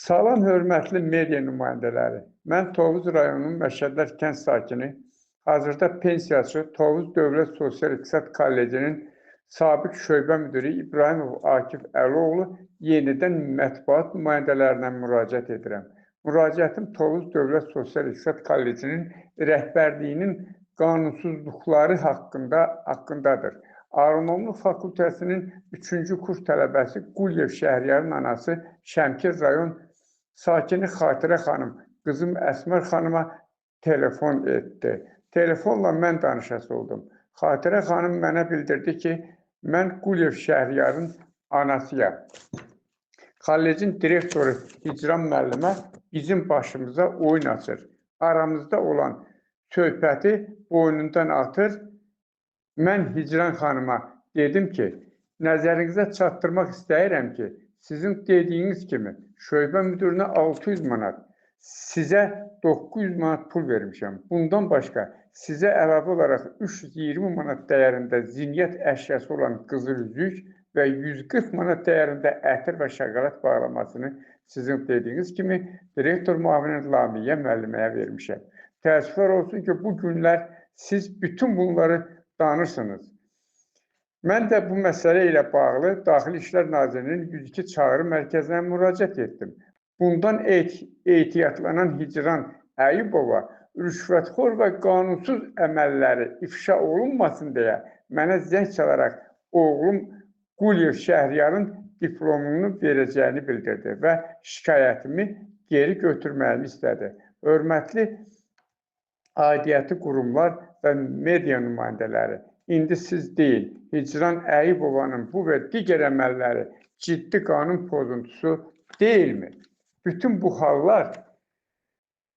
Salam hörmətli media nümayəndələri. Mən Tovuz rayonunun Məşədlər kənd sakini, hazırda pensiyaçı Tovuz Dövlət Sosial İqtisad Kollecinin sabiq şöbə müdiri İbrahimov Akif Əlioğlu yenidən mətbuat nümayəndələrinə müraciət edirəm. Müraciətim Tovuz Dövlət Sosial İqtisad Kollecinin rəhbərliyinin qanunsuzluqları haqqındadır. Aqronomluq fakültəsinin 3-cü kurs tələbəsi Quliyev Şəhriyarın anası Şəmkir rayon sakini Xatirə xanım qızım Əsmər xanıma telefon etdi. Telefonla mən danışası oldum. Xatirə xanım mənə bildirdi ki, mən Quliyev Şəhriyarın anasıyam. Kollecin direktoru Hicran müəllimə bizim başımıza oyun açır. Aramızda olan söhbəti boynundan atır. Mən Hicran xanıma dedim ki, nəzərinizə çatdırmaq istəyirəm ki, sizin dediyiniz kimi şöbə müdirinə 600 manat, sizə 900 manat pul vermişəm. Bundan başqa sizə əlavə olaraq 320 manat dəyərində zinət əşyası olan qızıl üzük və 140 manat dəyərində ətir və şokolad bağlamasını sizin dediyiniz kimi direktor müavini Lamiyə müəlliməyə vermişəm. Təəssüflər olsun ki, bu günlər siz bütün bunları danırsınız. Mən də bu məsələ ilə bağlı Daxili İşlər Nazirliyinin 102 çağrı mərkəzinə müraciət etdim. Bundan ehtiyatlanan Hicran Əyubova rüşvətxor və qanunsuz əməlləri ifşa olunmasın deyə mənə zəng çalaraq oğlum Quliyev Şəhriyarın diplomunu verəcəyini bildirdi və şikayətimi geri götürməyimi istədi. Hörmətli aidiyyəti qurumlar və media nümayəndələri, indi siz deyil, Hicran Əyubovanın bu və digər əməlləri ciddi qanun pozuntusu deyilmi? Bütün bu hallar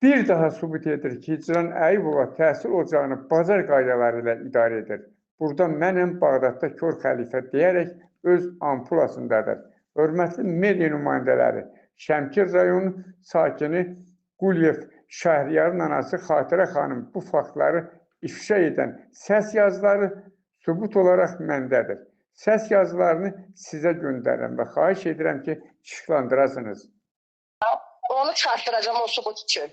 bir daha sübut edir ki, Hicran Əyubova təhsil ocağını bazar qaydaları ilə idarə edir. Burada mənəm Bağdadda kör xəlifə deyərək öz ampulasındadır. Hörmətli media nümayəndələri, Şəmkir rayonu sakini Quliyev Şəhriyarın anası Xatirə xanım bu faktları ifşa edən səs yazıları sübut olaraq məndədir. Səs yazılarını sizə göndərirəm və xahiş edirəm ki, işıqlandırasınız. Onu çıxartdıracağam o sübut üçün.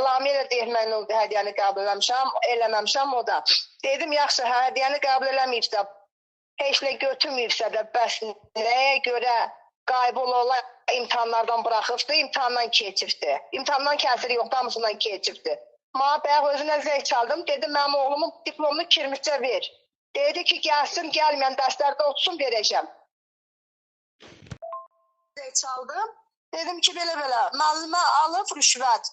Lamiyə də deyir, mən o hədiyyəni qəbul eləmişəm, eləməmişəm o da. Dedim, yaxşı, hədiyyəni qəbul eləməyibsə, heç nə götürməyibsə də, bəs nəyə görə qayıb ola imtahanlardan buraxıbdı, imtahandan keçibdi. İmtahandan kəsiri yoxdur, hamısından keçibdi. Mənə bayaq özünə zəng çaldım, dedim, mənim oğlumun diplomunu kirmişcə ver. Dedi ki, gəlsin, gəlməyən dərslərdə otursun, verəcəm. Zəng çaldım, dedim ki, belə-belə, müəllimə alıb rüşvət.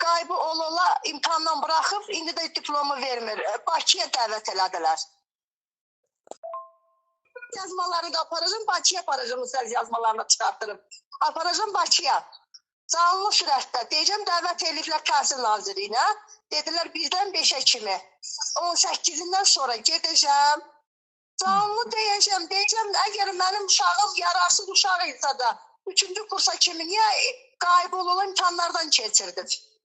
Qayıb ola imtahandan buraxıb, indi də diplomu vermir. Bakıya dəvət elədilər. Yazmalarını da aparacağım, Bakıya aparacağım, səs yazmalarını çıxartdırıb. Aparacağım Bakıya. Canlı sürətdə. Deyəcəm, dəvət eləyiblər Təhsil Nazirliyinə. Dedilər, 1-dən 5-ə kimi. 18-dən sonra gedəcəm. Canlı deyəcəm, əgər mənim uşağım yararsız uşaq isə da 3-cü kursa kimi niyə qayıb ola imtahanlardan keçirdim?